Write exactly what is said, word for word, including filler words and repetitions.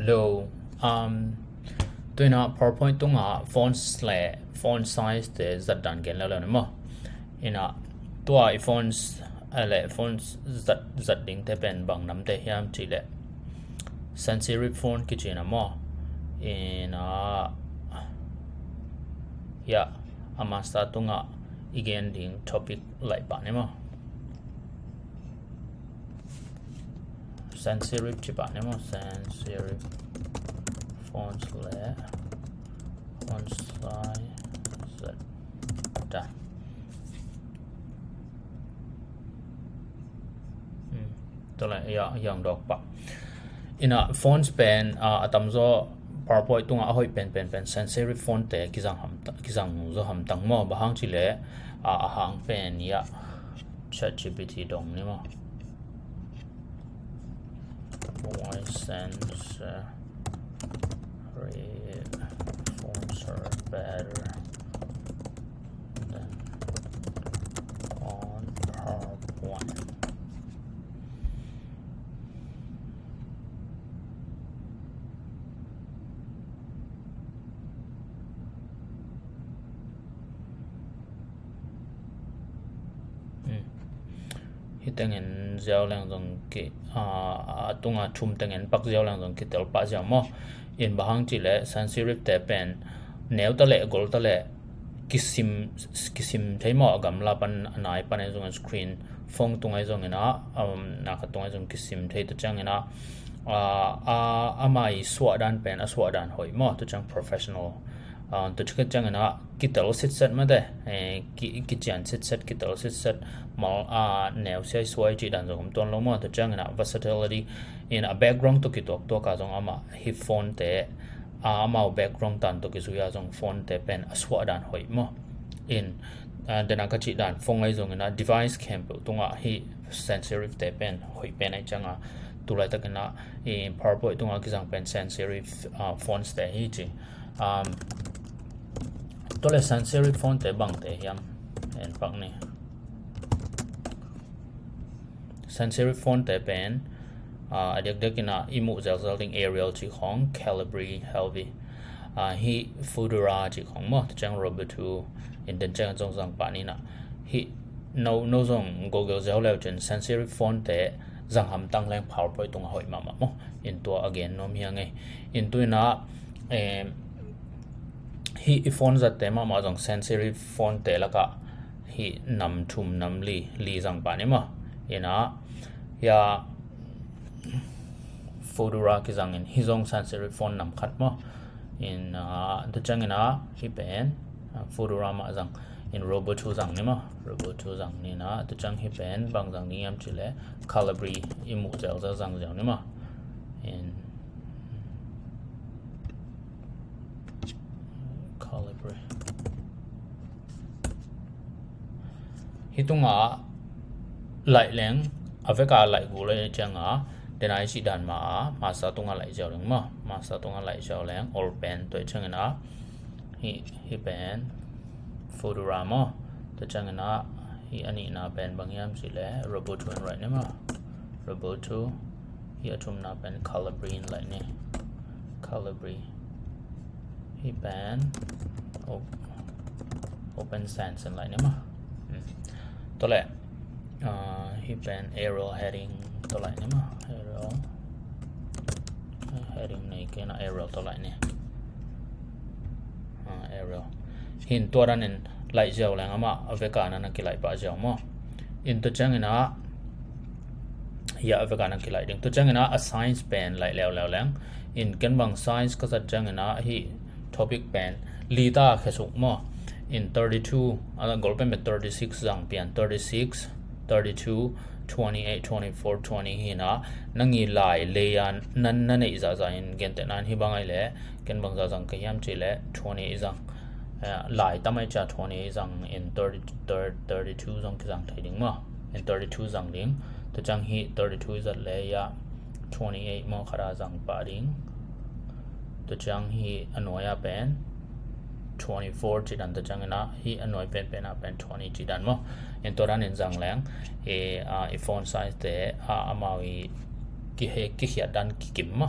Hello. Um, tu in ah PowerPoint tungah fonts le font size te zat dan gen leuleu ni maw. In ah tua i fonts, eh, le fonts zat, zat ding te pen bang nam te hiam cih leh sans serif font kici na maw. In ah, ya, a master tungah i gen ding topic laih pah ni maw. Sans serif ci pah ni maw, sans serif fonts le font size zat dan. Hmm. Tua le, ya, yang dawk pah. In ah fonts pen, ah, a tamzaw PowerPoint tungah a hoih pen, pen, pen sans serif font te kizang ham ta, kizang zaw hamtang maw, bang hang cih leh, ah, a hang pen, ya, ChatGPT dong ni maw. Why sans serif fonts are better than on PowerPoint. Hmm. Hih tengin ziau leng zong ki, ah, a tunga thum tengin pak ziau leng zong kitel pah ziau maw. In bang hang cih leh sans serif te pen neu ta leh gol ta leh kisim, kisim thei maw, a gamla pan a nai pan ahi zongin screen phone tung ahi zongin ah, um, na khat tung ahi zong kisim thei. Tua ciangin ah, ah, ah, ama i suah dan pen a suah dan hoih maw, tua ciang professional. Ah, tua ciangin ah kitel sitset mate, eh, ki, kician sitset, kitel sitset, mal, ah, neu siai suai cih dan zong om tuan lo maw. Tua ciangin ah versatility in a background tawh kituaktuak a zong amah hih font te, ah, amau background tan tawh kizui a zong font te pen a suah dan hoih maw. In, ah, dena ka cih dan phone ahi zongin ah device khempeuh tungah hih sans serif te pen hoih pen ahi ciangin ah, tu laitakin ah i PowerPoint tungah kizang pen sans serif, ah, fonts te hi ci. Um, tua le sans serif font te bang te hiam, en pak ni. Sans serif font te pen, ah, a diakdiakin ah i muh zelzel ding Arial cih khong, Calibri, Helvy, ah, hih Fedora cih khong maw, tua ciang Roboto, in den ciang zong zang pah ni na. Hih no, no zong Google ziau leu cin sans serif font te zang hamtang leng PowerPoint tungah hoih mahmah maw. In tua a gen nuam hi a ngei. In tu in ah, eh, hih i font zat te mahmah zong sans serif font te lakah hih nam thum nam li, li zang pah ni maw. In ah, ya, Fedora kizangin hih zong sans serif font nam khat maw. In, ah, tua ciangin ah hih pen, ah, Fedora mah zang, in Roboto zang ni maw. Roboto zang ni na, tua ciang hih pen bang zang ni hiam cih leh Calibri i muh zelzel zang ziau ni maw. In Calibri. Hih tungah laih leng, a veka laih gul a ciangin, dena i cih dan mah a, master tungah laih ziau leng maw, master tungah laih ziau leng, all pen, tua ciangin ah, hih, hih pen, Fedora maw, tua ciangin ah, hih a nihna pen bang hiam cih leh, Roboto in laih ni maw, Roboto, hih a thumna pen Calibri in laih ni. Calibri. Hih pen op-, Open Sans in laih ni maw. Hmm. Tua leh, ah, hih pen Arial heading tawh laih ni maw. Arial. Heading nei kei na Arial tawh laih ni. Ah, Arial. Hih in tua danin laih ziau leng amah a veka na na kilaih pah ziau maw. In tua ciangin ah, ya, a veka na kilaih ding. Tua ciangin ah a size pen laih leuleu leng. In ken bang size ka zat ciangin ah hih topic pen li ta khesuk maw. In thirty-two, a gol pen pen thirty-six zang pian, thirty-six, thirty-two, twenty-eight, twenty-four, twenty hi na, nang i lai lei a na, na neih zahzah in gentehna in hih bang ahih leh, ken bang zah zang ka hiam cih leh twenty-eight zang. Eh, lai tam ahih ciang twenty-eight zang in thirty, thirty, thirty-two zong kizang thei ding maw. In thirty-two zang ding. Tua ciang hih thirty-two i zat leh ya twenty-eight maw khat a zang pah ding. Tua ciang hih a nuai a pen twenty-four cih dan, tua ciangin ah hih a nuai penpen a pen twenty cih dan maw. In tua danin zang leng, eh, ah, i font size te, ah, amau i kihe-, kikhiat dan kikim maw.